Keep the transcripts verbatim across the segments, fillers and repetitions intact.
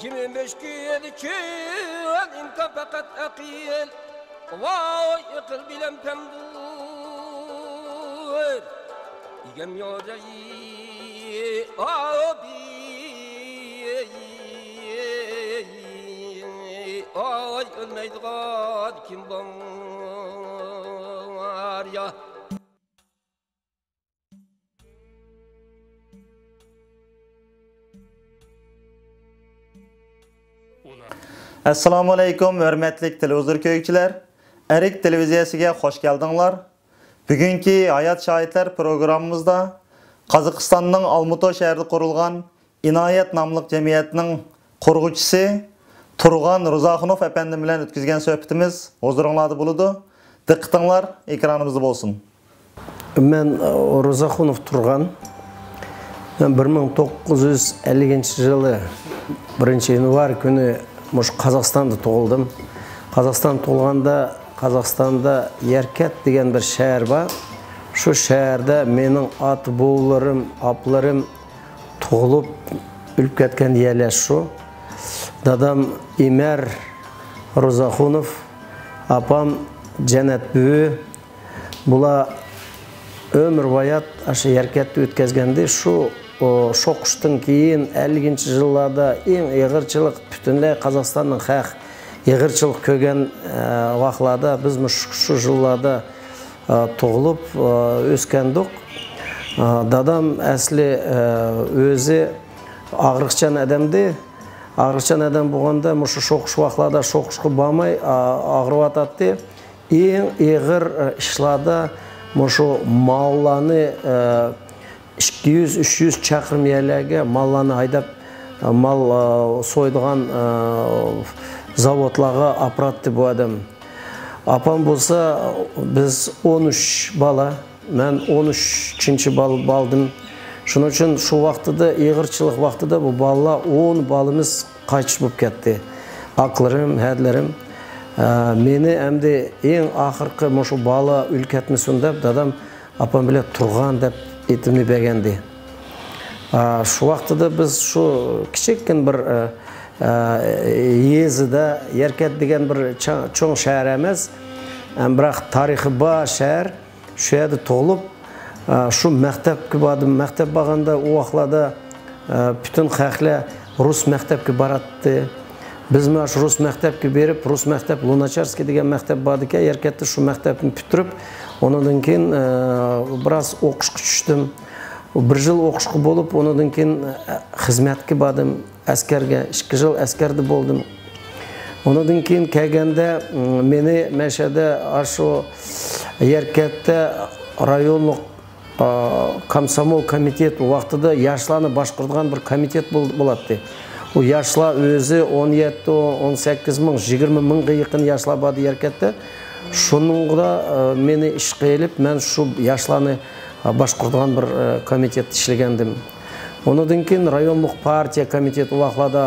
كىم مۈشكۈل، كىم ئىمكان، پەقەت ئەقىل. ۋاي، ئەقىل بىلەن پەمدۇر. ئىگەم يوجاي، ئابىي. ئاي، ئۆلمەيدىغان كىم بار يا؟ ئەسسالامۇئەلەيكۇم، ھۆرمەتلىك تېلېۋىزور كۆرگۈچىلەر! ئەرك تېلېۋىزىيەسىگە خوش كەلدىڭلار. بۈگۈنكى ھايات شاھىتلار پروگراممىمىزدا قازاقىستاننىڭ ئالمۇتو شەھىرىدە قۇرۇلغان ئىنايەت ناملىق جەمئىيەتنىڭ قۇرغۇچىسى تۇرغان روزاخۇنوف ئەپەندىم بىلەن ئۆتكۈزگەن سۆھبىتىمىز ھۇزۇرۇڭلاردا بولىدۇ. دىققىتىڭلار ئېكرانىمىزدا بولسۇن. مەن، ئە، روزاخۇنوف تۇرغان. مەن بىر مىڭ توققۇز يۈز ئەللىكىنچى يىلى بىرىنچى يانۋار كۈنى مۇشۇ قازاقىستاندا تۇغۇلدۇم. قازاقىستان تۇغۇلغاندا، قازاقىستاندا يەركەنت دېگەن بىر شەھەر بار. شۇ شەھەردە مېنىڭ ئاتا-بوۋىلىرىم، ئاپىلىرىم تۇغۇلۇپ، ئۆلۈپ كەتكەن يەرلەر شۇ. دادام ئىمەر روزاخۇنوف، ئاپام جەننەت بۈۋى. بۇلار ئۆمۈرۋايات ئاشۇ يەركەنتتە ئۆتكەزگەندى. شۇ، ئو، شوقۇشتىن كېيىن، ئەللىكىنچى يىللاردا ئەڭ ئېغىرچىلىق، پۈتۈنلەي قازاقىستاننىڭ خەق ئېغىرچىلىق كۆرگەن، ئە، ۋاقىتلاردا بىز مۇشۇ، شۇ يىللاردا، ئە، تۇغۇلۇپ، ئە، ئۆسكەندۇق. ئە، دادام ئەسلى، ئە، ئۆزى ئاغرىقچان ئادەمدى. ئاغرىقچان ئادەم بولغاندا مۇشۇ شوقۇش ۋاقىتلاردا شوقۇشقا بارماي، ئا-، ئاغرىۋاتاتتى. ئەڭ ئېغىر، ئە، ئىشلاردا مۇشۇ ماللارنى، ئە، ئىككى يۈز، ئۈچ يۈز چاقىرىم يەرلەرگە ماللارنى ھەيدەپ، ئە، مال، ئە، سويىدىغان، ئە، زاۋۇتلارغا ئاپىراتتى بۇ ئادەم. ئاپام بولسا، بىز ئون ئۈچ بالا، مەن ئون ئۈچىنچى بال-، بالدىم. شۇنىڭ ئۈچۈن شۇ ۋاقتىدا، ئېغىرچىلىق ۋاقتىدا بۇ بالىلار، ئون بالىمىز قايتىش بولۇپ كەتتى. ئاكىلىرىم، ھەدىلىرىم، ئە، مېنى ئەمدى ئەڭ ئاخىرقى مۇشۇ بالا ئۆلۈپ كەتمىسۇن دەپ، دادام ئاپام بىلەن تۇرغان دەپ ئېتىمنى بەرگەندى. ئە، شۇ ۋاقتىدا بىز شۇ كىچىككىنە بىر، ئە، ئە، يېزىدا، يەركەنت دېگەن بىر چا-، چوڭ شەھەر ئەمەس، ئەم، بىراق تارىخى بار شەھەر. شۇ يەردە تۇغۇلۇپ، ئە، شۇ مەكتەپكە باردىم. مەكتەپ بارغاندا ئۇ ۋاقىتلاردا، ئە، پۈتۈن خەقلەر رۇس مەكتەپكە باراتتى. بىزمۇ شۇ رۇس مەكتەپكە بېرىپ، رۇس مەكتەپ، لۇناچارسكىي دېگەن مەكتەپ باردىكەن، يەركەنتتە، شۇ مەكتەپنى پۈتتۈرۈپ، ئۇنىڭدىن كېيىن، ئە، بىراز ئوقۇشقا چۈشتۈم. بىر يىل ئوقۇشقا بولۇپ، ئۇنىڭدىن كېيىن، ئە، خىزمەتكە باردىم. ئەسكەرگە، ئىككى يىل ئەسكەردە بولدۇم. ئۇنىڭدىن كېيىن كەلگەندە، م، مېنى مەشەدە ئاشۇ يەركەنتتە رايونلۇق، ئا، كومسومول كومىتېت ۋاقتىدا ياشلارنى باشقۇرىدىغان بىر كومىتېت بول-، بولاتتى. ئۇ ياشلار ئۆزى ئون يەتتە، ئون سەككىز مىڭ، يىگىرمە مىڭغا يېقىن ياشلار باردى يەركەنتتە. شۇنىڭغا، ئا، مېنى ئىشقا ئېلىپ، مەن شۇ ياشلارنى، ئا، باشقۇرىدىغان بىر، ئا، كومىتېتتا ئىشلىگەنىدىم. ئۇنىڭدىن كېيىن رايونلۇق پارتىيە كومىتېتى ۋاقلاردا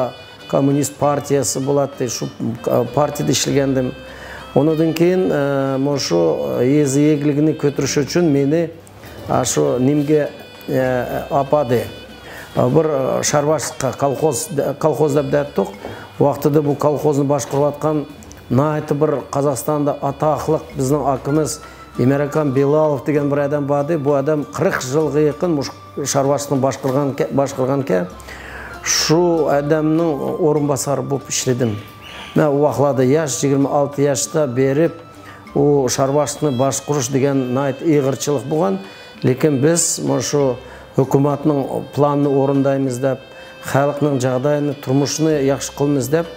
كوممۇنىست پارتىيەسى بولاتتى، شۇ پارتىيەدە ئىشلىگەنىدىم. ئۇنىڭدىن كېيىن، ئە، مۇشۇ يېزا ئىگىلىكىنى كۆتۈرۈش ئۈچۈن مېنى، ئە، شۇ نېمىگە، ئە، ئاپاردى. ئە، بىر، ئە، شارۋاشلىققا، كالخوز، كالخوز دەپ دەتتۇق. ۋاقتىدا بۇ كالخوزنى باشقۇرۇۋاتقان ناھايىتى بىر قازاقىستاندا ئاتاقلىق بىزنىڭ ئاكىمىز ئىمەرئاكام بىلالوف دېگەن بىر ئادەم باردى. بۇ ئادەم قىرىق يىلغا يېقىن مۇشۇ شارۋاشلىقنى باشقۇرغان، باشقۇرغانكەن. شۇ ئادەمنىڭ ئورۇنباسارى بولۇپ ئىشلىدىم. مەن ئۇ ۋاقىتلاردا ياش، يىگىرمە ئالتە ياشتا بېرىپ، ئۇ شارۋاشلىقنى باشقۇرۇش دېگەن ناھايىتى ئېغىرچىلىق بولغان. لېكىن بىز مۇشۇ ھۆكۈمەتنىڭ پىلانىنى ئورۇندايمىز دەپ، خەلقنىڭ جاغدايىنى، تۇرمۇشىنى ياخشى قىلىمىز دەپ،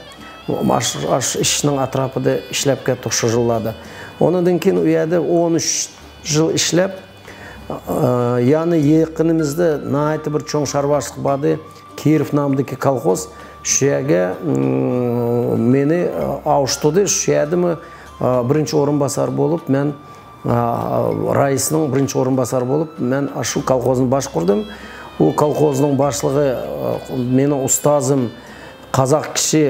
ئاش-، ئاش-، ئىشنىڭ ئەتراپىدا ئىشلەپ كەتتۇق شۇ يىللاردا. ئۇنىڭدىن كېيىن ئۇ يەردە ئون ئۈچ يىل ئىشلەپ، ئە، يەنە يېقىنىمىزدا ناھايىتى بىر چوڭ شارۋاشلىق باردى، كىرىف نامىدىكى كالخوز. شۇ يەرگە، ئىم، مېنى، ئە، ئاۋۇشتۇردى. شۇ يەردىمۇ، ئە، بىرىنچى ئورۇنباسار بولۇپ، مەن، ئە، رەئىسنىڭ بىرىنچى ئورۇنباسارى بولۇپ، مەن شۇ كالخوزنى باشقۇردۇم. ئۇ كالخوزنىڭ باشلىقى، ئە، مېنىڭ ئۇستازىم، قازاق كىشى،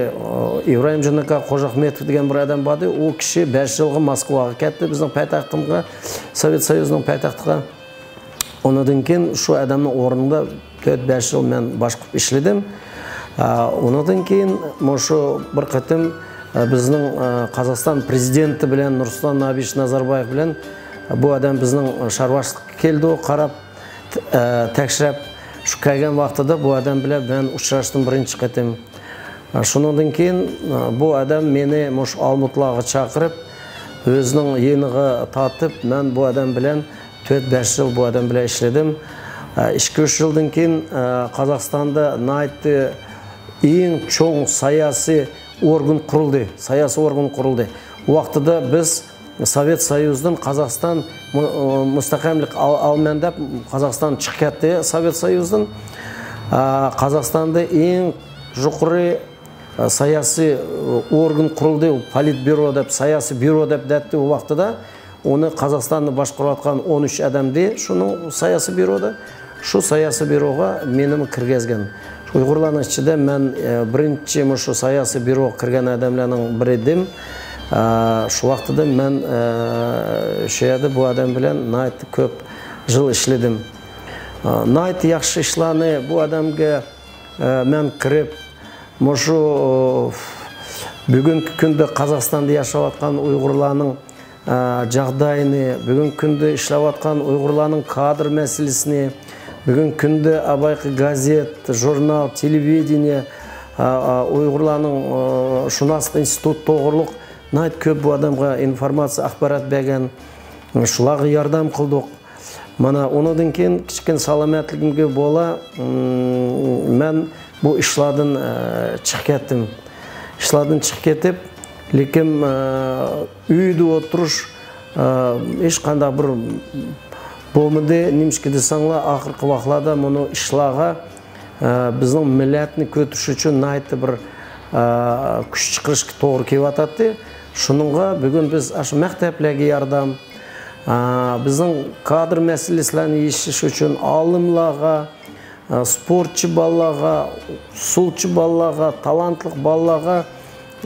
ئىبراھىمجان ئاكا قوجاخمېتوف دېگەن بىر ئادەم باردى. ئۇ كىشى بەش يىلغا موسكۋاغا كەتتى، بىزنىڭ پايتەختىمىزگە، سوۋېت سويۇزىنىڭ پايتەختىگە. ئۇنىڭدىن كېيىن شۇ ئادەمنىڭ ئورنىدا تۆت، بەش يىل مەن باشقۇرۇپ ئىشلىدىم. ئۇنىڭدىن كېيىن مۇشۇ بىر قېتىم، ئە، بىزنىڭ، ئە، قازاقىستان پرېزىدېنتى بىلەن، نۇرسۇلتان نابىيېۋىچ نازاربايېۋ بىلەن، ئە، بۇ ئادەم بىزنىڭ شارۋاشلىققا كەلدى، قاراپ، ئە، تەكشۈرۈپ، شۇ كەلگەن ۋاقتىدا بۇ ئادەم بىلەن مەن ئۇچراشتىم بىرىنچى قېتىم. ئە، شۇنىڭدىن كېيىن، ئە، بۇ ئادەم مېنى مۇشۇ ئالمۇتلارغا چاقىرىپ، ئۆزىنىڭ يېنىغا تارتىپ، مەن بۇ ئادەم بىلەن تۆت-بەش يىل بۇ ئادەم بىلەن ئىشلىدىم. ئە، ئىككى-ئۈچ يىلدىن كېيىن، ئە، قازاقىستاندا ناھايىتى ئەڭ چوڭ ساياسىي ئورگان قۇرۇلدى. ساياسىي ئورگان قۇرۇلدى. ئۇ ۋاقتىدا بىز سوۋېت سويۇزىدىن قازاقىستان مۇ-، مۇستەقىللىق ئال-، ئالىمەن دەپ، قازاقىستان چىقىپ كەتتى سوۋېت سويۇزىدىن. ئە، قازاقىستاندا ئەڭ يۇقىرى، ئە، ساياسىي، ئە، ئورگان قۇرۇلدى، پولىتبيۇرو دەپ، ساياسىي بيۇرو دەپ دەتتى ئۇ ۋاقتىدا. ئۇنى قازاقىستاننى باشقۇرۇۋاتقان ئون ئۈچ ئادەمدى شۇنىڭ ساياسىي بيۇرودا. شۇ ساياسىي بيۇروغا مېنىمۇ كىرگۈزگەن. ئۇيغۇرلارنىڭ ئىچىدە مەن، ئە، بىرىنچى مۇشۇ ساياسىي بيۇروغا كىرگەن ئادەملەرنىڭ بىرى ئىدىم. ئە، شۇ ۋاقتىدا مەن، ئە، شۇ يەردە بۇ ئادەم بىلەن ناھايىتى كۆپ يىل ئىشلىدىم. ئە، ناھايىتى ياخشى ئىشلارنى بۇ ئادەمگە، ئە، مەن كىرىپ، مۇشۇ، ئە، بۈگۈنكى كۈندە قازاقىستاندا ياشاۋاتقان ئۇيغۇرلارنىڭ ئە، جاغدايىنى، بۈگۈنكى كۈندە ئىشلەۋاتقان ئۇيغۇرلارنىڭ كادىر مەسىلىسىنى، بۈگۈنكى كۈندە بايىقى گازېت، ژۇرنال، تېلېۋىدېنىيە، ئە، ئە، ئۇيغۇرلارنىڭ، ئە، شۇناسلىق ئىنستىتۇتى توغرۇلۇق ناھايىتى كۆپ بۇ ئادەمغا ئىنفورماتسىيە، ئاخبارات بەرگەن، شۇلارغا ياردەم قىلدۇق. مانا، ئۇنىڭدىن كېيىن كىچىككىنە سالامەتلىكىمگە بولا، مم، مەن بۇ ئىشلاردىن، ئە، چىقىپ كەتتىم. ئىشلاردىن چىقىپ كېتىپ، لېكىن، ئە، ئۆيدە ئولتۇرۇش، ئە، ھېچقانداق بىر بولمىدى. نېمىشقا دېسەڭلار، ئاخىرقى ۋاقىتلاردا مۇنۇ ئىشلارغا، ئە، بىزنىڭ مىللەتنى كۆتۈرۈش ئۈچۈن ناھايىتى بىر، ئە، كۈچ چىقىرىشقا توغرا كېلىۋاتاتتى. شۇنىڭغا بۈگۈن بىز ئاشۇ مەكتەپلەرگە ياردەم، ئە، بىزنىڭ كادىر مەسىلىسىلەرنى يېشىش ئۈچۈن ئالىملارغا، ئە، سپورتچى بالىلارغا، ئۇسسۇلچى بالىلارغا، تالانتلىق بالىلارغا،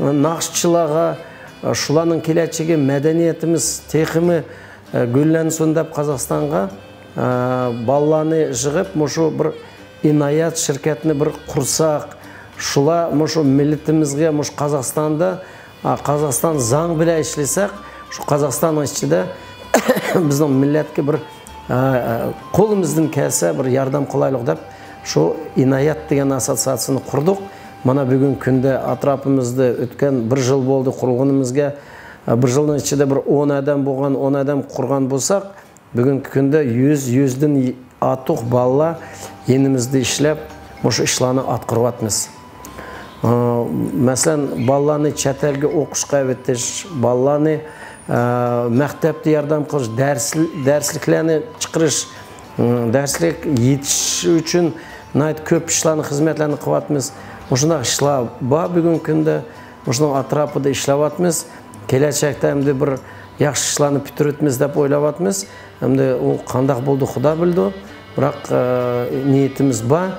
ئە، ناخشىچىلارغا، ئە، شۇلارنىڭ كېلەچىكى، مەدەنىيىتىمىز تېخىمۇ، ئە، گۈللەنسۇن دەپ قازاقىستانغا، ئە، بالىلارنى يىغىپ، مۇشۇ بىر ئىنايەت شىركەتنى بىر قۇرساق، شۇلار مۇشۇ مىللىتىمىزگە، مۇشۇ قازاقىستاندا، ئا، قازاقىستان زاڭ بىلەن ئىشلىسەك، شۇ قازاقىستاننىڭ ئىچىدە بىزنىڭ مىللەتكە بىر، ئا، ئا، قولىمىزدىن كەلسە بىر ياردەم قىلايلۇق دەپ، شۇ ئىنايەت دېگەن ئاسسوتسىياتسىيىنى قۇردۇق. مانا بۈگۈنكى كۈندە ئەتراپىمىزدا ئۆتكەن بىر يىل بولدى قۇرۇلغىنىمىزغا، ئا، بىر يىلنىڭ ئىچىدە بىر ئون ئادەم بولغان، ئون ئادەم قۇرغان بولساق، بۈگۈنكى كۈندە يۈز، يۈزدىن ئارتۇق بالىلار يېنىمىزدا ئىشلەپ، مۇشۇ ئىشلارنى ئاتقۇرۇۋاتىمىز. ئا، مەسىلەن، بالىلارنى چەت ئەلگە ئوقۇشقا ئەۋېتىش، بالىلارنى، ئا، مەكتەپتە ياردەم قىلىش، دەرس، دەرسلىكلەرنى چىقىرىش، ئىم، دەرسلىك يېتىشىش ئۈچۈن ناھايىتى كۆپ ئىشلارنى، خىزمەتلەرنى قىلىۋاتىمىز. مۇشۇنداق ئىشلار بار بۈگۈنكى كۈندە. مۇشۇنىڭ ئەتراپىدا ئىشلەۋاتىمىز. كېلەچەكتە ئەمدى بىر ياخشى ئىشلارنى پۈتتۈرۈۋېتىمىز دەپ ئويلاۋاتىمىز. ئەمدى ئۇ قانداق بولىدۇ، خۇدا بىلىدۇ. بىراق، ئە، نىيىتىمىز بار.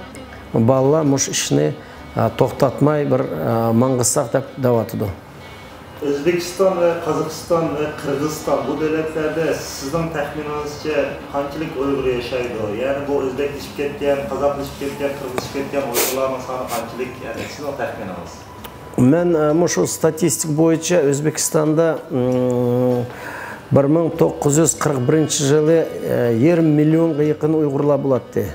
بالىلار مۇشۇ ئىشنى، ئە، توختاتماي بىر، ئە، ماڭغۇزساق دەپ دەۋاتىدۇ. ئۆزبېكىستان ۋە قازاقىستان ۋە قىرغىزىستان، بۇ دۆلەتلەردە سىزنىڭ تەخمىنىڭىزچە قانچىلىك ئۇيغۇر ياشايدۇ؟ يەنى بۇ ئۆزبەكلىشىپ كەتكەن، قازاقلىشىپ كەتكەن، قىرغىزلىشىپ كەتكەن ئۇيغۇرلارنىڭ سانى قانچىلىك؟ يەنى سىزنىڭ تەخمىنىڭىز؟ مەن، ئە، مۇشۇ ستاتىستىكا بويىچە ئۆزبېكىستاندا، ئىم، بىر مىڭ توققۇز يۈز قىرىق بىرىنچى يىلى، ئە، يېرىم مىليونغا يېقىن ئۇيغۇرلار بولاتتى.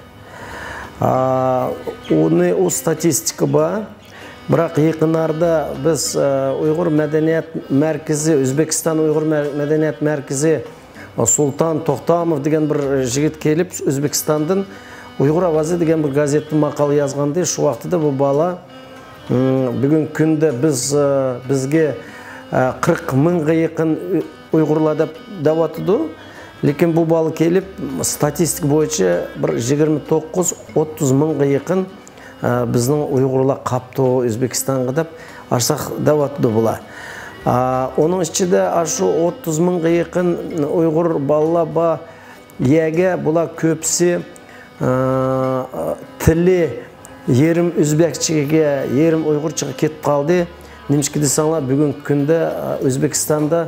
ئا، ئۇنى، ئۇ ستاتىستىكا بار. بىراق يېقىن ئارىدا بىز، ئە، ئۇيغۇر مەدەنىيەت مەركىزى، ئۆزبېكىستان ئۇيغۇر مە-، مەدەنىيەت مەركىزى سۇلتان توختاموف دېگەن بىر يىگىت كېلىپ، ئۆزبېكىستاندىن ئۇيغۇر ئاۋازى دېگەن بىر گازېتتە ماقالە يازغانىدى. شۇ ۋاقتىدا بۇ بالا، ئىم، بۈگۈنكى كۈندە بىز، ئە، بىزگە، ئە، قىرىق مىڭغا يېقىن ئۇ-، ئۇيغۇرلار دەپ دەۋاتىدۇ. لېكىن بۇ بالا كېلىپ، ستاتىستىكا بويىچە بىر يىگىرمە توققۇز، ئوتتۇز مىڭغا يېقىن ئە، بىزنىڭ ئۇيغۇرلار قاپتۇ ئۆزبېكىستانغا دەپ، ئاشۇنداق دەۋاتىدۇ بۇلار. ئە، ئۇنىڭ ئىچىدە ئاشۇ ئوتتۇز مىڭغا يېقىن ئۇيغۇر بالىلار بار يەرگە بۇلار كۆپىسى، ئە، تىلى يېرىم ئۆزبەكچىگە، يېرىم ئۇيغۇرچىغا كېتىپ قالدى. نېمىشقا دېسەڭلار، بۈگۈنكى كۈندە، ئە، ئۆزبېكىستاندا،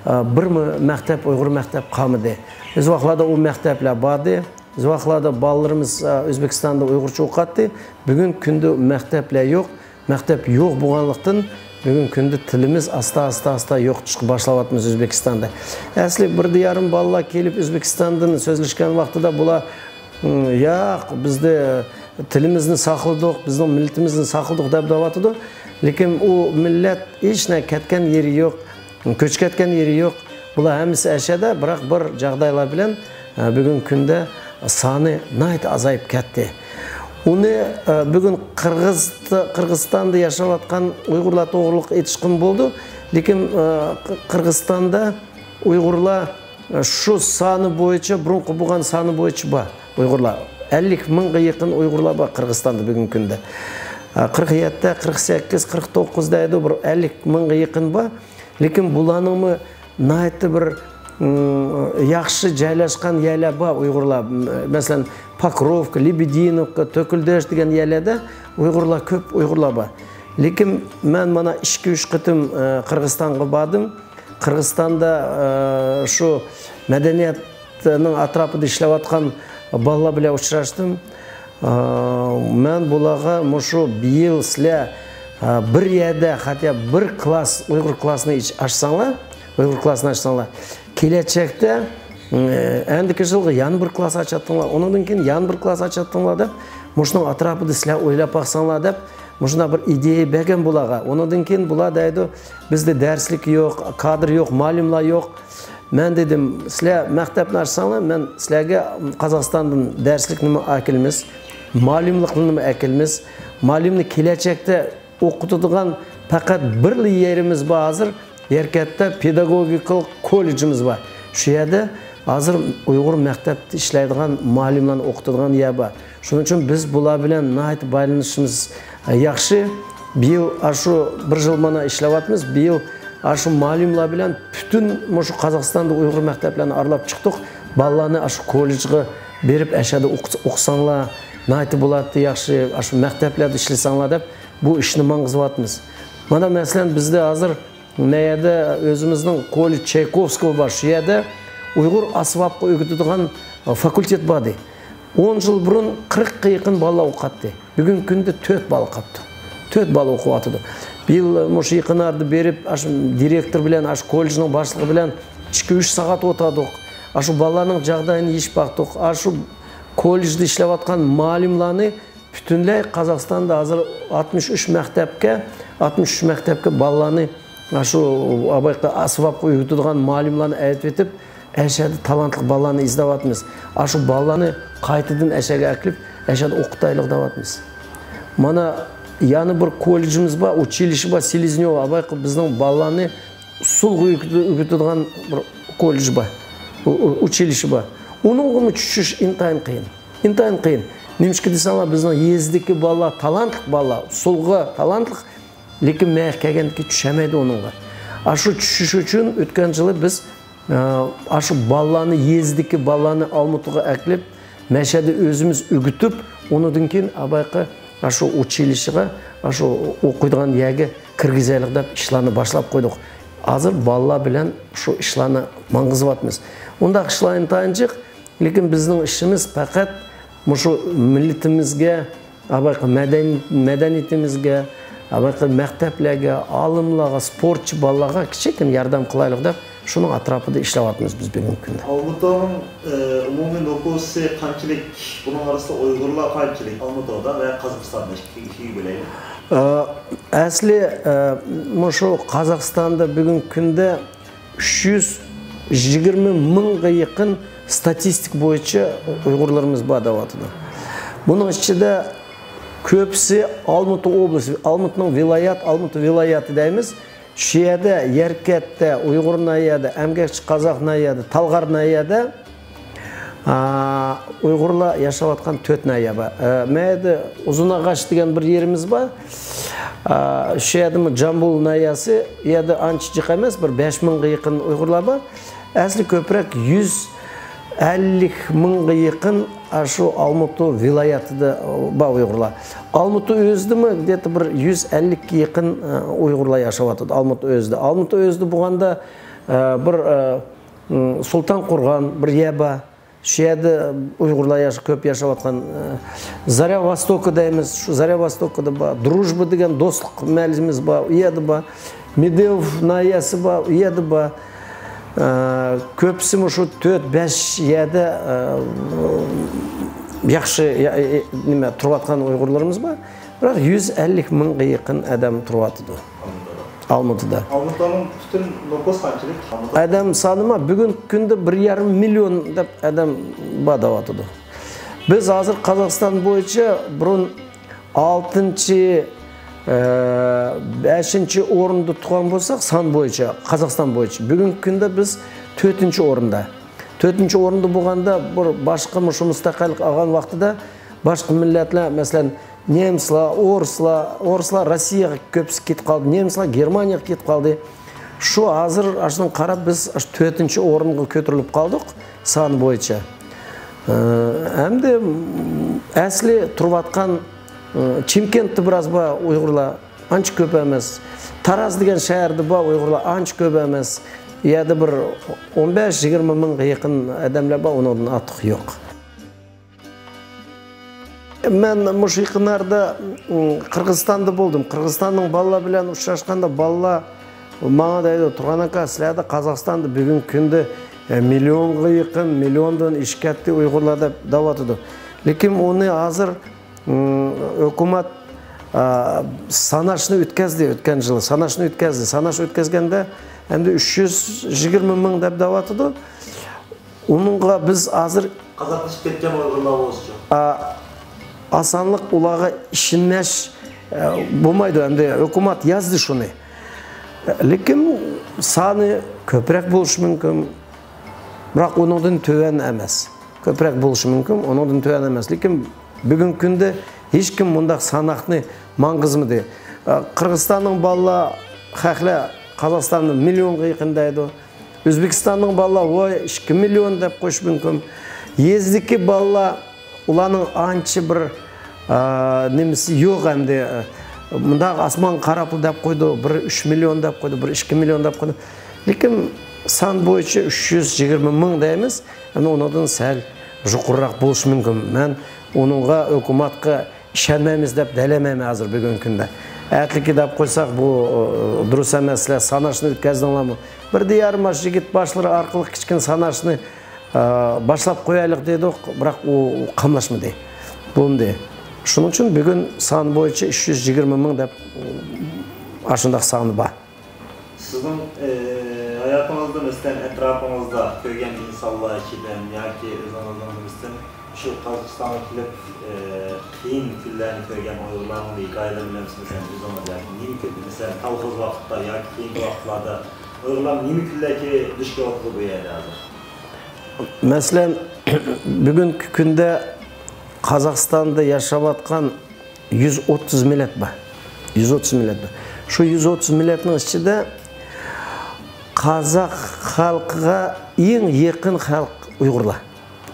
ئە، بىرمۇ مەكتەپ، ئۇيغۇر مەكتەپ قالمىدى. ئۆز ۋاقىتلاردا ئۇ مەكتەپلەر باردى. بىز ۋاقىتلاردا بالىلىرىمىز، ئە، ئۆزبېكىستاندا ئۇيغۇرچە ئوقۇتاتتى. بۈگۈن كۈندە مەكتەپلەر يوق. مەكتەپ يوق بولغانلىقتىن، بۈگۈن كۈندە تىلىمىز ئاستا، ئاستا، ئاستا يوقىتىشقا باشلاۋاتىمىز ئۆزبېكىستاندا. ئەسلى بىر دىيارىم بالىلار كېلىپ ئۆزبېكىستاندىن سۆزلەشكەن ۋاقتىدا بۇلار، «ھىم، ياق، بىزدە تىلىمىزنى ساقلىدۇق، بىزنىڭ مىللىتىمىزنى ساقلىدۇق» دەپ دەۋاتىدۇ. لېكىن ئۇ مىللەت ھېچ نە كەتكەن يېرى يوق. كۆچۈپ كەتكەن يېرى يوق. بۇلار ھەممىسى ئەشەدە، بىراق بىر جاغدايلار بىلەن، ئە، بۈگۈنكى كۈندە سانى ناھايىتى ئازايىپ كەتتى. ئۇنى، ئە، بۈگۈن قىرغىز-، قىرغىزىستاندا ياشاۋاتقان ئۇيغۇرلار توغرۇلۇق ئېيتىشقىمۇ بولىدۇ. لېكىن، ئە، قى-، قىرغىزىستاندا ئۇيغۇرلار، ئە، شۇ سانى بويىچە، بۇرۇنقى بولغان سانى بويىچە بار ئۇيغۇرلار. ئەللىك مىڭغا يېقىن ئۇيغۇرلار بار قىرغىزىستاندا بۈگۈنكى كۈندە. ئە، قىرىق يەتتە، قىرىق سەككىز، قىرىق توققۇز دەيدۇ، بىر ئەللىك مىڭغا يېقىن بار. لېكىن بۇلارنىڭمۇ ناھايىتى بىر، ئىم، ياخشى جايلاشقان يەرلەر بار ئۇيغۇرلار. مەسىلەن، پوكروۋكا، لېبېدىنوۋكا، تۆكۈلدۈرۈش دېگەن يەرلەردە ئۇيغۇرلار كۆپ، ئۇيغۇرلار بار. لېكىن مەن مانا ئىككى، ئۈچ قېتىم، ئە، قىرغىزىستانغا باردىم. قىرغىزىستاندا، ئە، شۇ مەدەنىيەتنىڭ ئەتراپىدا ئىشلەۋاتقان بالىلار بىلەن ئۇچراشتىم. ئە، مەن بۇلارغا مۇشۇ بىيىل سىلەر، ئە، بىر يەردە خەتتا بىر كلاس، ئۇيغۇر كلاسىنى ئاچ-، ئاچساڭلار، ئۇيغۇر كلاسىنى ئاچساڭلار، كېلەچەكتە، ئە، ئەندىكى يىلغا يەنە بىر كلاس ئاچاتتىڭلار، ئۇنىڭدىن كېيىن يەنە بىر كلاس ئاچاتتىڭلار دەپ، مۇشۇنىڭ ئەتراپىدا سىلەر ئويلاپ باقساڭلار دەپ، مۇشۇنداق بىر ئىدىيە بەرگەن بۇلارغا. ئۇنىڭدىن كېيىن بۇلار دەيدۇ، بىزدە دەرسلىك يوق، كادىر يوق، مۇئەللىملار يوق. مەن دېدىم، سىلەر مەكتەپنى ئاچساڭلار، مەن سىلەرگە قازاقىستاندىن دەرسلىكنىمۇ ئەكېلىمىز، مۇئەللىملىقنىمۇ ئەكېلىمىز. مۇئەللىمنى كېلەچەكتە ئوقۇتىدىغان پەقەت بىرلا يېرىمىز بار ھازىر. يەركەنتتە پېداگوگىكىلىق كوللېجىمىز بار. شۇ يەردە ھازىر ئۇيغۇر مەكتەپتە ئىشلەيدىغان مۇئەللىملارنى ئوقۇتىدىغان يەر بار. شۇنىڭ ئۈچۈن بىز بۇلار بىلەن ناھايىتى بايلىنىشىمىز، ئە، ياخشى. بىيىل ئاشۇ بىر يىل مانا ئىشلەۋاتىمىز. بىيىل ئاشۇ مۇئەللىملار بىلەن پۈتۈن مۇشۇ قازاقىستاندا ئۇيغۇر مەكتەپلەرنى ئارىلاپ چىقتۇق. بالىلارنى ئاشۇ كوللېجغا بېرىپ، ئاشۇ يەردە ئوقۇ-، ئوقۇساڭلار، ناھايىتى بولاتتى، ياخشى، ئاشۇ مەكتەپلەردە ئىشلىسەڭلار دەپ بۇ ئىشنى ماڭغۇزۇۋاتىمىز. مانا، مەسىلەن، بىزدە ھازىر نەيەردە ئۆزىمىزنىڭ كوللېج چايكوۋسكىي بار، شۇ يەردە ئۇيغۇر ئەسۋابقا ئۆگىتىدىغان فاكۇلتېت بار ئىدى. ئون يىل بۇرۇن قىرىققا يېقىن بالا ئوقۇتاتتى. بۈگۈنكى كۈندە تۆت بالا قاپتۇ. تۆت بالا ئوقۇۋاتىدۇ. بىيىل مۇشۇ يېقىن ئارىدا بېرىپ، ئاشۇ دىرېكتور بىلەن، ئاشۇ كوللېجنىڭ باشلىقى بىلەن ئىككى، ئۈچ سائەت ئولتۇردۇق. ئاشۇ بالىلارنىڭ جاغدايىنى يېشىپ باقتۇق. ئاشۇ كوللېجدا ئىشلەۋاتقان مۇئەللىملارنى پۈتۈنلەي قازاقىستاندا ھازىر ئاتمىش ئۈچ مەكتەپكە، ئاتمىش ئۈچ مەكتەپكە بالىلارنى، شۇ بايىقى ئەسۋابقا ئۆگىتىدىغان مۇئەللىملارنى ئەۋېتىۋېتىپ، ئەشەدە تالانتلىق بالىلارنى ئىزدەۋاتىمىز. ئاشۇ بالىلارنى قايتىدىن ئەشەگە ئەكىلىپ، ئەشەدە ئوقۇتايلىق دەۋاتىمىز. مانا يەنە بىر كوللېجىمىز بار، ئۇچىلىشى بار، سېلېزنيوۋا، بايىقى بىزنىڭ بالىلارنى ئۇسسۇلغا ئۆگىتىدىغان بىر كوللېج بار، ئۇ-، ئۇ-، ئۇچىلىشى بار. ئۇنىڭغىمۇ چۈشۈش ئىنتايىن قىيىن. ئىنتايىن قىيىن. نېمىشقا دېسەڭلار، بىزنىڭ يېزىدىكى بالىلار، تالانتلىق بالىلار، ئۇسسۇلغا تالانتلىق، لېكىن مەيەگە كەلگەندىكى چۈشەلمەيدۇ ئۇنىڭغا. ئاشۇ چۈشۈش ئۈچۈن ئۆتكەن يىلى بىز، ئە، ئاشۇ بالىلارنى، يېزىدىكى بالىلارنى ئالمۇتىغا ئەكىلىپ، مەشەدە ئۆزىمىز ئۆگىتىپ، ئۇنىڭدىن كېيىن ئابايقى ئاشۇ ئۇچىلىشىغا، ئاشۇ ئوقۇيدىغان يەرگە كىرگۈزەيلىق دەپ ئىشلارنى باشلاپ قويدۇق. ھازىر بالىلار بىلەن شۇ ئىشلارنى ماڭغۇزۇۋاتىمىز. ئۇنداق ئىشلار ئىنتايىن جىق، لېكىن بىزنىڭ ئىشىمىز پەقەت مۇشۇ مىللىتىمىزگە، ئابايقى مەدەن-، مەدەنىيىتىمىزگە، ئابايقى مەكتەپلەرگە، ئالىملارغا، سپورتچى بالىلارغا كىچىككىنە ياردەم قىلايلىق دەپ، شۇنىڭ ئەتراپىدا ئىشلەۋاتىمىز بىز بۈگۈنكى كۈندە. ئالمۇتانىڭ، ئە، ئومۇمىي نوپۇسى قانچىلىك؟ بۇنىڭ ئارىسىدا ئۇيغۇرلار قانچىلىك؟ ئالمۇتادا ۋە قازاقىستاندا ئىككى، ئىككىگە بۆلەيلى. ئە، ئەسلى، ئە، مۇشۇ قازاقىستاندا بۈگۈنكى كۈندە ئۈچ يۈز يىگىرمە مىڭغا يېقىن ستاتىستىكا بويىچە ئۇيغۇرلىرىمىز بار دەۋاتىدۇ. بۇنىڭ ئىچىدە كۆپىسى ئالمۇتا ئوبلىسى، ئالمۇتىنىڭ ۋىلايەت، ئالمۇتا ۋىلايەتى دەيمىز. شۇ يەردە، يەركەنتتە، ئۇيغۇر ناھىيەدە، ئەمگەكچى قازاق ناھىيەدە، تالغار ناھىيەدە، ئا، ئۇيغۇرلار ياشاۋاتقان تۆت ناھىيە بار. ئا، مەيدە ئۇزۇنئاغاچ دېگەن بىر يېرىمىز بار. ئا، شۇ يەردىمۇ جامبۇل ناھىيەسى، ئۇ يەردە ئانچە جىق ئەمەس، بىر بەش مىڭغا يېقىن ئۇيغۇرلار بار. ئەسلى كۆپرەك يۈز ئەللىك مىڭغا يېقىن، ئا، شۇ ئالمۇتا ۋىلايەتىدە بار ئۇيغۇرلار. ئالمۇتا ئۆزىدىمۇ گېتى بىر يۈز ئەللىككە يېقىن، ئا، ئۇيغۇرلار ياشاۋاتىدۇ ئالمۇتا ئۆزىدە. ئالمۇتا ئۆزىدە بولغاندا، ئا، بىر، ئا، سۇلتان قۇرغان بىر يەر بار. شۇ يەردە ئۇيغۇرلار ياش-، كۆپ ياشاۋاتقان، ئە، زاريا ۋوستوكى دەيمىز، شۇ زاريا ۋوستوكىدا بار. دروژبا دېگەن دوستلۇق مەھەللىمىز بار، ئۇ يەردە بار. مېدېئوف ناھىيەسى بار، ئۇ يەردە بار. ئە، كۆپىسى مۇشۇ تۆت، بەش يەردە، ئە، ياخشى، يا-، ئە، نېمە، تۇرۇۋاتقان ئۇيغۇرلىرىمىز بار. بىراق يۈز ئەللىك مىڭغا يېقىن ئادەم تۇرۇۋاتىدۇ. ئالمۇتىدا. ئالمۇتىدا. ئالمۇتانىڭ پۈتۈن نوپۇس قانچىلىك؟ ئالمۇتا. ئادەم سانىما بۈگۈنكى كۈندە بىر يېرىم مىليون دەپ ئادەم بار دەۋاتىدۇ. بىز ھازىر قازاقىستان بويىچە بۇرۇن ئالتىنچى، ئە، بەشىنچى ئورۇندا تۇرغان بولساق، سان بويىچە، قازاقىستان بويىچە. بۈگۈنكى كۈندە بىز تۆتىنچى ئورۇندا. تۆتىنچى ئورۇندا بولغاندا، بىر باشقا مۇشۇ مۇستەقىللىق ئالغان ۋاقتىدا باشقا مىللەتلەر، مەسىلەن، نېمىسلار، ئورۇسلار، ئورۇسلار روسىيەگە كۆپىسى كېتىپ قالدى، نېمىسلار گېرمانىيەگە كېتىپ قالدى. شۇ ھازىر ئاشۇنىڭغا قاراپ بىز ئاشۇ تۆتىنچى ئورۇنغا كۆتۈرۈلۈپ قالدۇق سان بويىچە. ئە، ئەمدى ئەسلى تۇرۇۋاتقان، ئە، چىمكەنتتە بىراز بار ئۇيغۇرلار، ئانچە كۆپ ئەمەس. تاراز دېگەن شەھەردە بار ئۇيغۇرلار، ئانچە كۆپ ئەمەس. ئۇ يەردە بىر ئون بەش، يىگىرمە مىڭغا يېقىن ئادەملەر بار، ئۇنىڭدىن ئارتۇق يوق. مەن مۇشۇ يېقىن ئارىدا، م، قىرغىزىستاندا بولدۇم. قىرغىزىستاننىڭ بالىلار بىلەن ئۇچراشقاندا بالىلار ماڭا دەيدۇ، «تۇرغان ئاكا، سىلەردە قازاقىستاندا بۈگۈنكى كۈندە، ئە، مىليونغا يېقىن، مىليوندىن ئېشىپ كەتتى ئۇيغۇرلار» دەپ دەۋاتىدۇ. لېكىن ئۇنى ھازىر، م، ھۆكۈمەت، ئە، ساناشنى ئۆتكەزدى، ئۆتكەن يىلى ساناشنى ئۆتكەزدى. ساناش ئۆتكەزگەندە ئەمدى ئۈچ يۈز يىگىرمە مىڭ دەپ دەۋاتىدۇ. ئۇنىڭغا بىز ھازىر قازاقلىشىپ كەتكەن ئۇيغۇرلار بولسىچۇ؟ ئا-، ئاسانلىق ئۇلارغا ئىشىنىش، ئە، بولمايدۇ. ئەمدى ھۆكۈمەت يازدى شۇنى. لېكىن سانى كۆپرەك بولۇشى مۇمكىن. بىراق ئۇنىڭدىن تۆۋەن ئەمەس. كۆپرەك بولۇشى مۇمكىن، ئۇنىڭدىن تۆۋەن ئەمەس. لېكىن بۈگۈنكى كۈندە ھېچكىم مۇنداق ساناقنى ماڭغۇزمىدى. ئە، قىرغىزىستاننىڭ بالىلار، خەقلەر قازاقىستاندا مىليونغا يېقىن دەيدۇ. ئۆزبېكىستاننىڭ بالىلار، ۋاي، ئىككى مىليون دەپ قويۇشى مۇمكىن. يېزىدىكى بالىلار، ئۇلارنىڭ ئانچە بىر، ئا، نېمىسى يوق ئەمدى. مۇنداق ئاسمانغا قاراپلا دەپ قويدى، بىر ئۈچ مىليون دەپ قويدى، بىر ئىككى مىليون دەپ قويدى. لېكىن سان بويىچە ئۈچ يۈز يىگىرمە مىڭ دەيمىز. ئەمدى ئۇنىڭدىن سەل يۇقىرىراق بولۇشى مۇمكىن. مەن ئۇنىڭغا، ھۆكۈمەتكە ئىشەنمەيمىز دەپ دەلەيمەن ھازىر بۈگۈنكى كۈندە. ئەتىلىكى دەپ قويساق، بۇ، ئۇ، دۇرۇس ئەمەس، سىلەر ساناشنى ئۆتكەزدىڭلارمۇ؟ بىر دىيار ماش يىگىت باشلىرى ئارقىلىق كىچىككىنە ساناشنى، ئا، باشلاپ قويايلىق دېدۇق، بىراق ئۇ، ئۇ قاملاشمىدى. بولمىدى. شۇنىڭ ئۈچۈن بۈگۈن سان بويىچە ئۈچ يۈز يىگىرمە مىڭ دەپ، ئاشۇنداق سانى بار. سىزنىڭ، ئى، ھاياتىڭىزدا، مەسىلەن، ئەتراپىڭىزدا كۆرگەن ئىنسانلار ئىچىدىن ياكى ئۆزىڭىزنىڭ نېمىسىدىن شۇ قازاقىستانغا كېلىپ، ئى، قىيىن كۈنلەرنى كۆرگەن ئۇيغۇرلارنىڭ ھېكايىلىرى بىلەن مەسىلەن، ئۆزىڭىز ياكى نېمە كۆردى؟ مەسىلەن، كالخوز ۋاقىتتا ياكى كېيىنكى ۋاقىتلاردا ئۇيغۇرلار نېمە كۈنلەرگە دۇچ كېلىۋاتىدۇ بۇ يەردە ھازىر؟ مەسىلەن، بۈگۈنكى كۈندە قازاقىستاندا ياشاۋاتقان يۈز ئوتتۇز مىللەت بار. يۈز ئوتتۇز مىللەت بار. شۇ يۈز ئوتتۇز مىللەتنىڭ ئىچىدە قازاق خەلقىگە ئەڭ يېقىن خەلق ئۇيغۇرلار.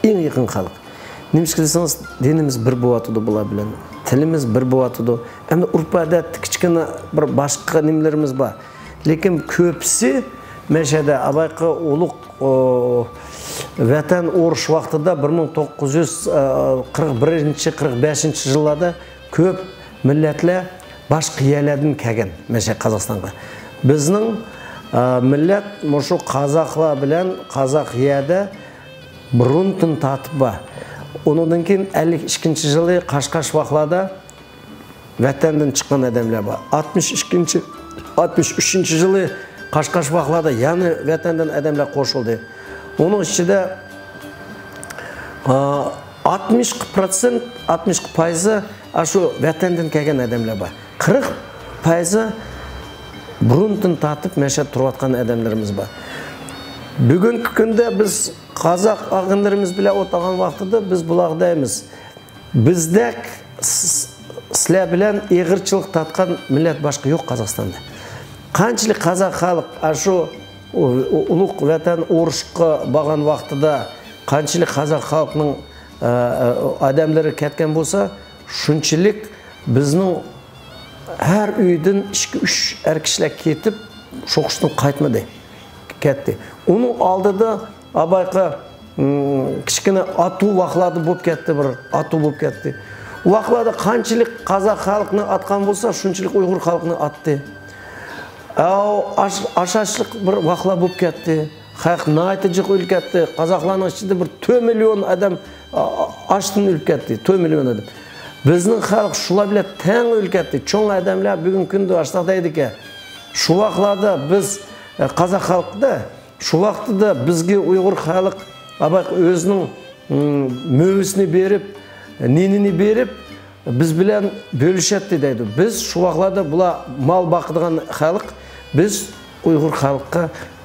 ئەڭ يېقىن خەلق. نېمىشقا دېسىڭىز، دىنىمىز بىر بولۇۋاتىدۇ بۇلار بىلەن. تىلىمىز بىر بولۇۋاتىدۇ. ئەمدى ئۇرپ-ئادەتتە كىچىككىنە بىر باشقا نېمىلىرىمىز بار. لېكىن كۆپىسى مەشەدە ئابايقى ئۇلۇغ، ئۇ، ۋەتەن ئۇرۇش ۋاقتىدا بىر مىڭ توققۇز يۈز قىرىق بىرىنچى، قىرىق بەشىنچى يىللاردا كۆپ مىللەتلەر باشقا يەرلەردىن كەلگەن مەشە قازاقىستانغا. بىزنىڭ، ئا، مىللەت مۇشۇ قازاقلار بىلەن قازاق يەردە بۇرۇندىن تارتىپ بار. ئۇنىڭدىن كېيىن ئەللىك ئىككىنچى يىلى قاش-قاش ۋاقلاردا ۋەتەندىن چىققان ئادەملەر بار. ئاتمىش ئىككىنچى، ئاتمىش ئۈچىنچى يىلى قاش-قاش ۋاقلاردا يەنە ۋەتەندىن ئادەملەر قوشۇلدى. ئۇنىڭ ئىچىدە، ئا، ئاتمىش پىرسەنت، ئاتمىش پايىزى ئاشۇ ۋەتەندىن كەلگەن ئادەملەر بار. قىرىق پايىزى بۇرۇندىن تارتىپ مەشەدە تۇرۇۋاتقان ئادەملىرىمىز بار. بۈگۈنكى كۈندە بىز قازاق ئاغىنىلىرىمىز بىلەن ئولتۇرغان ۋاقتىدا بىز بۇلارغا دەيمىز، بىزدەك س-، سىلەر بىلەن ئېغىرچىلىق تارتقان مىللەت باشقا يوق قازاقىستاندا. قانچىلىك قازاق خەلق ئاشۇ ئۇ-، ئۇ-، ئۇلۇغ ۋەتەن ئۇرۇشقا بارغان ۋاقتىدا قانچىلىك قازاق خەلقنىڭ، ئە، ئە، ئادەملىرى كەتكەن بولسا، شۇنچىلىك بىزنىڭ ھەر ئۆيدىن ئىككى، ئۈچ ئەر كىشىلەر كېتىپ، شوقۇشتىن قايتمىدى. كەتتى. ئۇنىڭ ئالدىدا ئابايقى مم، كىچىككىنە ئاتۇ ۋاقلاردا بولۇپ كەتتى، بىر ئاتۇ بولۇپ كەتتى. ۋاقلاردا قانچىلىك قازاق خەلقنى ئاتقان بولسا، شۇنچىلىك ئۇيغۇر خەلقنى ئاتتى. ئاۋۇ ئاش-، ئاشاشلىق بىر ۋاقلار بولۇپ كەتتى. خەلق ناھايىتى جىق ئۆلۈپ كەتتى. قازاقلارنىڭ ئىچىدە بىر تۆت مىليون ئادەم ئا-، ئا-، ئاچتىن ئۆلۈپ كەتتى. تۆت مىليون ئادەم. بىزنىڭ خەلق شۇلار بىلەن تەڭ ئۆلۈپ كەتتى. چوڭ ئادەملەر بۈگۈنكى كۈندە ئاشۇنداق دەيدىكەن. شۇ ۋاقلاردا بىز، ئە، قازاق خەلقىدە شۇ ۋاقتىدا بىزگە ئۇيغۇر خەلق، ئاباق ئۆزىنىڭ، ئىم، مېۋىسىنى بېرىپ، نېنىنى بېرىپ، بىز بىلەن بۆلۈشەتتى دەيدۇ. بىز شۇ ۋاقلاردا بۇلار مال باقىدىغان خەلق، بىز ئۇيغۇر خەلققە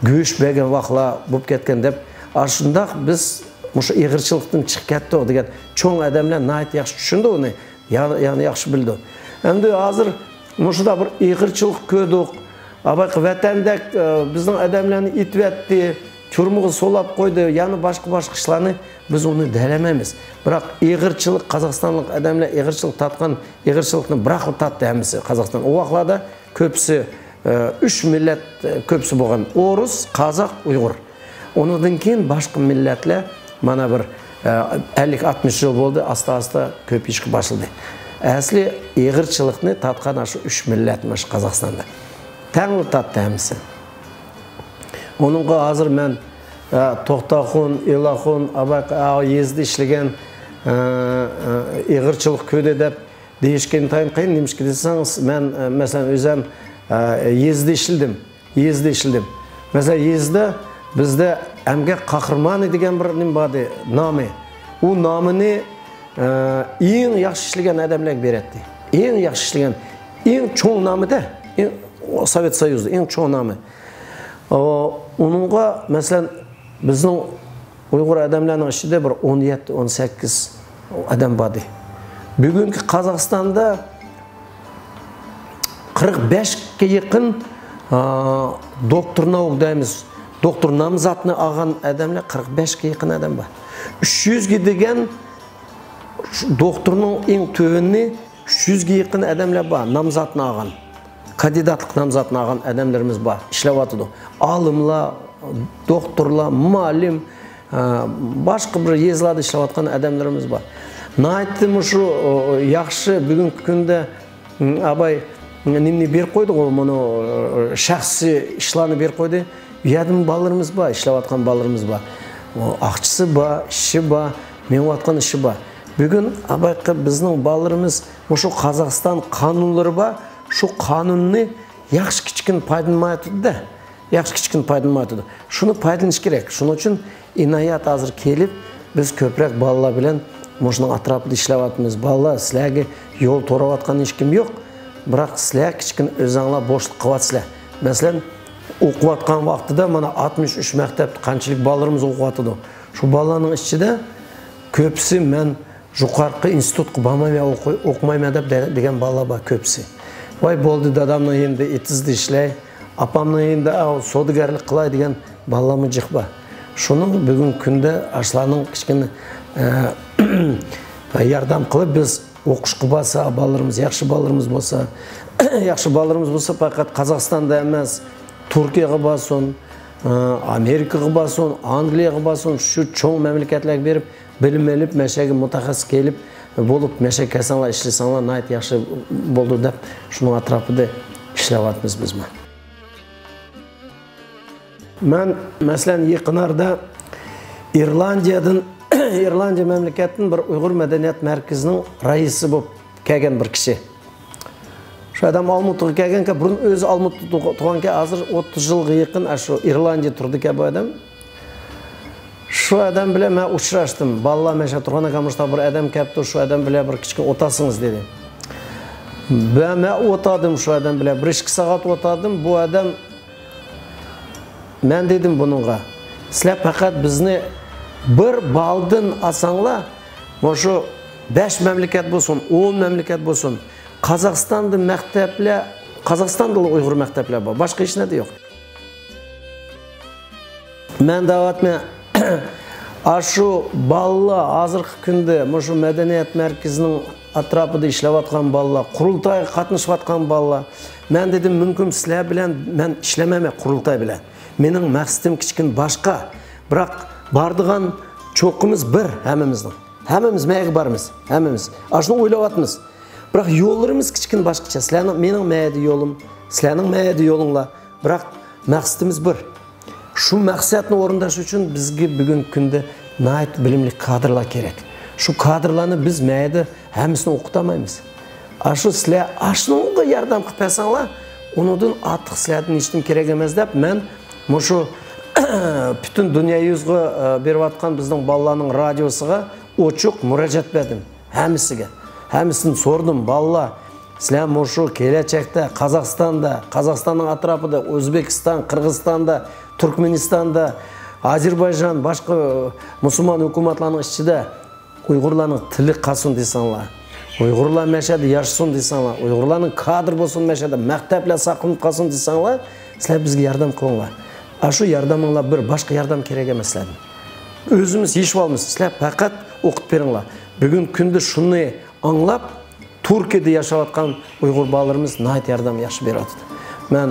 گۆش بەرگەن ۋاقلار بولۇپ كەتكەن دەپ، ئاشۇنداق بىز مۇشۇ ئېغىرچىلىقتىن چىقىپ كەتتۇق دېگەن چوڭ ئادەملەر ناھايىتى ياخشى چۈشىنىدۇ ئۇنى. يا-، يەنى ياخشى بىلىدۇ. ئەمدى ھازىر مۇشۇنداق بىر ئېغىرچىلىق كۆردۇق. ئاباقى ۋەتەندەك، ئە، بىزنىڭ ئادەملەرنى ئېتىۋەتتى، تۈرمىگە سولاپ قويدى، يەنە باشقا-باشقا ئىشلارنى بىز ئۇنى دەلەيمەيمىز. بىراق ئېغىرچىلىق، قازاقىستانلىق ئادەملەر ئېغىرچىلىق تارتقان، ئېغىرچىلىقنى بىراقلا تارتتى ھەممىسى قازاقىستان. ئۇ ۋاقلاردا كۆپسى، ئە، ئۈچ مىللەت، ئە، كۆپسى بولغان. ئورۇس، قازاق، ئۇيغۇر. ئۇنىڭدىن كېيىن باشقا مىللەتلەر مانا بىر، ئە، ئەللىك ئاتمىش يىل بولدى، ئاستا-ئاستا كۆپىيىشكە باشلىدى. ئەسلى ئېغىرچىلىقنى تارتقان شۇ ئۈچ مىللەت مانا شۇ قازاقىستاندا. تەڭلا تارتتى ھەممىسى. ئۇنىڭغا ھازىر مەن، ئە، توختاخۇن، ئىلاخۇن، ئاباق، ئا، يېزىدا ئىشلىگەن، ئە، ئە، ئېغىرچىلىق كۆردى دەپ دېيىشكە ئىنتايىن قىيىن. نېمىشقا دېسەڭ، مەن، ئە، مەسىلەن، ئۆزۈم، ئە، يېزىدا ئىشلىدىم. يېزىدا ئىشلىدىم. مەسىلەن، يېزىدا بىزدە ئەمگەك قەھرىمانى دېگەن بىر نېمە بار ئىدى، نامى. ئۇ نامىنى، ئە، ئەڭ ياخشى ئىشلىگەن ئادەملەرگە بېرەتتى. ئەڭ ياخشى ئىشلىگەن، ئەڭ چوڭ نامىدە، ئەڭ، سوۋېت سويۇزدا ئەڭ چوڭ نامى. ئۇ، ئۇنىڭغا، مەسىلەن، بىزنىڭ ئۇيغۇر ئادەملەرنىڭ ئىچىدە بىر ئون يەتتە، ئون سەككىز ئادەم بار ئىدى. بۈگۈنكى قازاقىستاندا قىرىق بەشكە يېقىن، ئا، دوكتور ناۋۇك دەيمىز، دوكتور نامزاتنى ئالغان ئادەملەر قىرىق بەشكە يېقىن ئادەم بار. ئۈچ يۈزگە دېگەن شۇ دوكتورنىڭ ئەڭ تۆۋىنى ئۈچ يۈزگە يېقىن ئادەملەر بار، نامزاتنى ئالغان. كاندىداتلىق نامزاتنى ئالغان ئادەملىرىمىز بار، ئىشلەۋاتىدۇ. ئالىملار، دوكتورلار، مۇئەللىم، ئە، باشقا بىر يېزىلاردا ئىشلەۋاتقان ئادەملىرىمىز بار. ناھايىتى مۇشۇ، ئۇ، ياخشى بۈگۈنكى كۈندە، ئۇم، ئاباي نېمىنى بېرىپ قويدىغۇ، مۇنۇ، ئۇ، شەخسىي ئىشلارنى بېرىپ قويدى. ئۇ يەردىمۇ بالىلىرىمىز بار، ئىشلەۋاتقان بالىلىرىمىز بار. ئۇ ئاقچىسى بار، ئىشى بار، مېڭىۋاتقان ئىشى بار. بۈگۈن ئاباقى بىزنىڭ بالىلىرىمىز مۇشۇ قازاقىستان قانۇنلىرى بار، شۇ قانۇننى ياخشى كىچىككىنە پايدىلانمايۋاتىدۇ-دە. ياخشى كىچىككىنە پايدىلانمايۋاتىدۇ. شۇنى پايدىلىنىش كېرەك. شۇنىڭ ئۈچۈن ئىنايەت ھازىر كېلىپ، بىز كۆپرەك بالىلار بىلەن مۇشۇنىڭ ئەتراپىدا ئىشلەۋاتىمىز. بالىلار، سىلەرگە يول توراۋاتقان ھېچكىم يوق. بىراق سىلەر كىچىككىنە ئۆزۈڭلار بوشلۇق قىلىۋاتىسىلەر. مەسىلەن، ئوقۇۋاتقان ۋاقتىدا مانا ئاتمىش ئۈچ مەكتەپتە قانچىلىك بالىلىرىمىز ئوقۇۋاتىدۇ. شۇ بالىلارنىڭ ئىچىدە كۆپىسى مەن يۇقىرىقى ئىنستىتۇتقا بارمايمەن، ئوقۇي-، ئوقۇمايمەن دەپ دە-، دېگەن بالىلار بار كۆپىسى. ۋاي بولدى، دادامنىڭ يېنىدا ئېتىزدا ئىشلەي، ئاپامنىڭ يېنىدا، ئاۋۇ، سودىگەرلىك قىلاي دېگەن بالىلارمۇ جىق بار. شۇنىڭ بۈگۈنكى كۈندە ئاشۇلارنىڭ كىچىككىنە، ئە، ياردەم قىلىپ بىز ئوقۇشقا بارسا، بالىلىرىمىز، ياخشى بالىلىرىمىز بولسا، ياخشى بالىلىرىمىز بولسا پەقەت قازاقىستاندا ئەمەس، تۈركىيەگە بارسۇن، ئە، ئامېرىكىغا بارسۇن، ئانگلىيەگە بارسۇن، شۇ چوڭ مەملىكەتلەرگە بېرىپ، بىلىم ئېلىپ، مەشەگە مۇتەخەسسىس كېلىپ بولۇپ، مەشە كەلسەڭلار، ئىشلىسەڭلار، ناھايىتى ياخشى بولىدۇ دەپ، شۇنىڭ ئەتراپىدا ئىشلەۋاتىمىز بىزمۇ. مەن، مەسىلەن، يېقىن ئارىدا ئىرلاندىيەدىن، ئىرلاندىيە مەملىكەتتىن بىر ئۇيغۇر مەدەنىيەت مەركىزىنىڭ رەئىسى بولۇپ كەلگەن بىر كىشى. شۇ ئادەم ئالمۇتىغا كەلگەنكەن، بۇرۇن ئۆزى ئالمۇتىدا تۇغ-، تۇغانكەن، ھازىر ئوتتۇز يىلغا يېقىن ئاشۇ ئىرلاندىيە تۇرىدىكەن بۇ ئادەم. شۇ ئادەم بىلەن مەن ئۇچراشتىم. بالىلار مەشە تۇرغاندا، مۇشۇنداق بىر ئادەم كەپتۇ، شۇ ئادەم بىلەن بىر كىچىككىنە ئولتۇرسىڭىز دېدى. مەن، مەن ئولتۇردۇم شۇ ئادەم بىلەن، بىر ئىككى سائەت ئولتۇردۇم. بۇ ئادەم، مەن دېدىم بۇنىڭغا، سىلەر پەقەت بىزنى بىر بالدىن ئالساڭلار، مۇشۇ بەش مەملىكەت بولسۇن، ئون مەملىكەت بولسۇن، قازاقىستاندا مەكتەپلەر، قازاقىستاندىلا ئۇيغۇر مەكتەپلەر بار، باشقا ھېچ نەدە يوق. مەن دەۋاتىمەن، ئاشۇ بالىلار ھازىرقى كۈندە مۇشۇ مەدەنىيەت مەركىزىنىڭ ئەتراپىدا ئىشلەۋاتقان بالىلار، قۇرۇلتايغا قاتنىشىۋاتقان بالىلار. مەن دېدىم، مۇمكىن سىلەر بىلەن مەن ئىشلىمەيمەن قۇرۇلتاي بىلەن. مېنىڭ مەقسىتىم كىچىككىنە باشقا. بىراق بارىدىغان چوققىمىز بىر ھەممىمىزنىڭ. ھەممىمىز مەيگە بارىمىز، ھەممىمىز. ئاشۇنى ئويلاۋاتىمىز. بىراق يوللىرىمىز كىچىككىنە باشقىچە. سىلەرنىڭ، مېنىڭ مەيدە يولۇم، سىلەرنىڭ مەيدە يولۇڭلار. بىراق مەقسىتىمىز بىر. شۇ مەقسەتنى ئورۇنداش ئۈچۈن بىزگە بۈگۈنكى كۈندە ناھايىتى بىلىملىك كادىرلار كېرەك. شۇ كادىرلارنى بىز مەيدە ھەممىسىنى ئوقۇتالمايمىز. ئاشۇ سىلەر ئاشۇنىڭغا ياردەم قىلىپ بەرسەڭلار، ئۇنىڭدىن ئارتۇق سىلەردىن ھېچنېمە كېرەك ئەمەس دەپ، مەن مۇشۇ پۈتۈن دۇنيا يۈزىگە، ئە، بېرىۋاتقان بىزنىڭ بالىلارنىڭ رادىيوسىغا ئوچۇق مۇراجىئەت بەردىم. ھەممىسىگە. ھەممىسىدىن سورىدىم، بالىلار، سىلەر مۇشۇ كېلەچەكتە قازاقىستاندا، قازاقىستاننىڭ ئەتراپىدا، ئۆزبېكىستان، قىرغىزىستاندا، تۈركمەنىستاندا، ئازېربايجان، باشقا مۇسۇلمان ھۆكۈمەتلەرنىڭ ئىچىدە ئۇيغۇرلارنىڭ تىلى قالسۇن دېسەڭلار، ئۇيغۇرلار مەشەدە ياشىسۇن دېسەڭلار، ئۇيغۇرلارنىڭ كادىر بولسۇن مەشەدە، مەكتەپلەر ساقلىنىپ قالسۇن دېسەڭلار، سىلەر بىزگە ياردەم قىلىڭلار. ئاشۇ ياردىمىڭلار بىر، باشقا ياردەم كېرەك ئەمەس سىلەردىن. ئۆزىمىز يېشىۋالىمىز، سىلەر پەقەت ئوقۇپ بېرىڭلار. بۈگۈنكى كۈندە شۇنى ئاڭلاپ، تۈركىيەدە ياشاۋاتقان ئۇيغۇر بالىلىرىمىز ناھايىتى ياردەم ياخشى بېرىۋاتىدۇ. مەن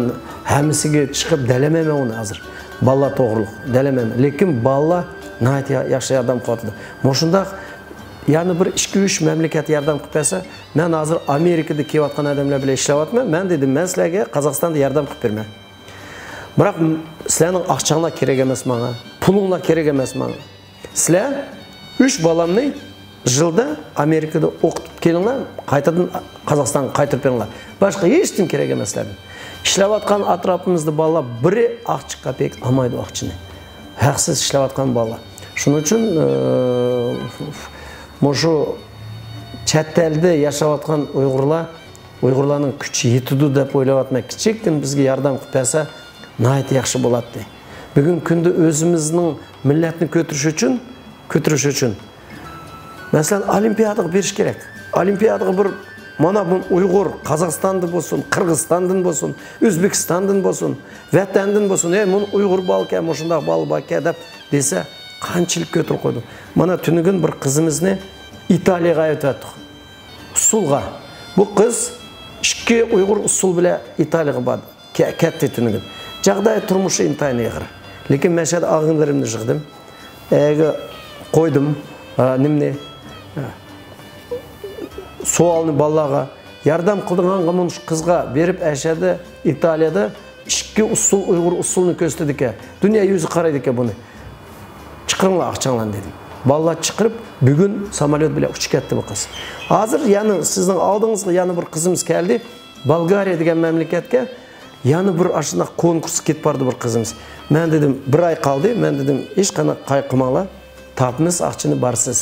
ھەممىسىگە چىقىپ دەلەيمەن ئۇنى ھازىر. بالىلار توغرۇلۇق دەلەيمەن. لېكىن بالىلار ناھايىتى يا-، ياخشى ياردەم قىلىۋاتىدۇ. مۇشۇنداق يەنە بىر ئىككى، ئۈچ مەملىكەت ياردەم قىلىپ بەرسە، مەن ھازىر ئامېرىكىدا كېلىۋاتقان ئادەملەر بىلەن ئىشلەۋاتىمەن. مەن دېدىم، مەن سىلەرگە قازاقىستاندا ياردەم قىلىپ بېرىمەن. بىراق سىلەرنىڭ ئاقچاڭلار كېرەك ئەمەس ماڭا، پۇلۇڭلار كېرەك ئەمەس ماڭا. سىلەر ئۈچ بالامنى يىلدا ئامېرىكىدا ئوقۇتۇپ كېلىڭلار، قايتىدىن قازاقىستانغا قايتۇرۇپ بېرىڭلار. باشقا ھېچنېمە كېرەك ئەمەس سىلەردىن. ئىشلەۋاتقان ئەتراپىمىزدا بالىلار بىرى ئاقچە كاپىيىك ئالمايدۇ ئاقچىنى. ھەقسىز ئىشلەۋاتقان بالىلار. شۇنىڭ ئۈچۈن، ئى، مۇشۇ چەت ئەلدە ياشاۋاتقان ئۇيغۇرلار، ئۇيغۇرلارنىڭ كۈچى يېتىدۇ دەپ ئويلاۋاتىمەن. كىچىككىنە بىزگە ياردەم قىلىپ بەرسە، ناھايىتى ياخشى بولاتتى. بۈگۈنكى كۈندە ئۆزىمىزنىڭ مىللەتنى كۆتۈرۈش ئۈچۈن، كۆتۈرۈش ئۈچۈن، مەسىلەن، ئولىمپىيادىغا بېرىش كېرەك. ئولىمپىيادىغا بىر، مانا بۇ ئۇيغۇر، قازاقىستاندىن بولسۇن، قىرغىزىستاندىن بولسۇن، ئۆزبېكىستاندىن بولسۇن، ۋەتەندىن بولسۇن، ھەي، مۇنۇ ئۇيغۇر بالىكەن، مۇشۇنداق بالا باركەن دەپ دېسە، قانچىلىك كۆتۈرۈپ قويدۇم. مانا تۈنۈگۈن بىر قىزىمىزنى ئىتالىيەگە ئەۋەتىۋەتتۇق. ئۇسسۇلغا. بۇ قىز ئىككى ئۇيغۇر ئۇسسۇل بىلەن ئىتالىيەگە باردى. كە-، كەتتى تۈنۈگۈن. جاغداي تۇرمۇشى ئىنتايىن ئېغىر. لېكىن مەن شۇ يەردە ئالغىنلىرىمنى يىغدىم. ئەگە قويدۇم، ھە، نېمىنى، ھە، سوئالنى بالىلارغا. ياردەم قىلىدىغانغا مۇنۇ شۇ قىزغا بېرىپ، ئەشەدە ئىتالىيەدە ئىككى ئۇسسۇل، ئۇيغۇر ئۇسسۇلىنى كۆرسىتىدىكەن. دۇنيا يۈزى قارايدىكەن بۇنى. چىقىرىڭلار ئاقچاڭلارنى دېدىم. بالىلار چىقىرىپ، بۈگۈن ساموليوت بىلەن ئۇچۇپ كەتتى بۇ قىز. ھازىر يەنە سىزنىڭ ئالدىڭىزغا يەنە بىر قىزىمىز كەلدى. بولگارىيە دېگەن مەملىكەتكە يەنە بىر ئاشۇنداق كونكۇرسقا كېتىپ باردى بىر قىزىمىز. مەن دېدىم، بىر ئاي قالدى. مەن دېدىم، ھېچقانداق قايغۇ قىلماڭلار. تاپىمىز ئاقچىنى، بارسىز.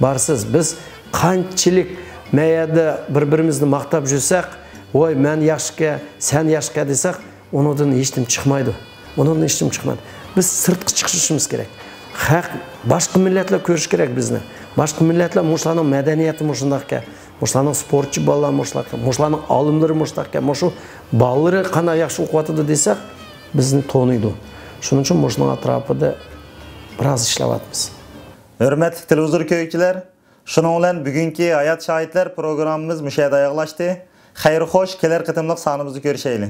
بارسىز. بىز قانچىلىك مەيەردە بىر-بىرىمىزنى ماختاپ يۈرسەك، ۋاي، مەن ياخشىكەن، سەن ياخشىكەن دېسەك، ئۇنىڭدىن ھېچنېمە چىقمايدۇ. ئۇنىڭدىن ھېچنېمە چىقمايدۇ. بىز سىرتقا چىقىشىمىز كېرەك. خەق، باشقا مىللەتلەر كۆرۈشى كېرەك بىزنى. باشقا مىللەتلەر مۇشۇلارنىڭ مەدەنىيىتى مۇشۇنداقكەن. مۇشۇلارنىڭ سپورتچى بالىلار مۇشۇنداقكەن. مۇشۇلارنىڭ ئالىملىرى مۇشۇنداقكەن. مۇشۇ بالىلىرى قانداق ياخشى ئوقۇۋاتىدۇ دېسەك، بىزنى تونۇيدۇ. شۇنىڭ ئۈچۈن مۇشۇنىڭ ئەتراپىدا بىراز ئىشلەۋاتىمىز. ھۆرمەتلىك تېلېۋىزور كۆرگۈچىلەر، شۇنىڭ بىلەن بۈگۈنكى ھايات شاھىتلار پروگراممىمىز مۇشۇ يەردە ئاياغلاشتى. خەير خوش، كېلەر قېتىملىق سانىمىزدا كۆرۈشەيلى.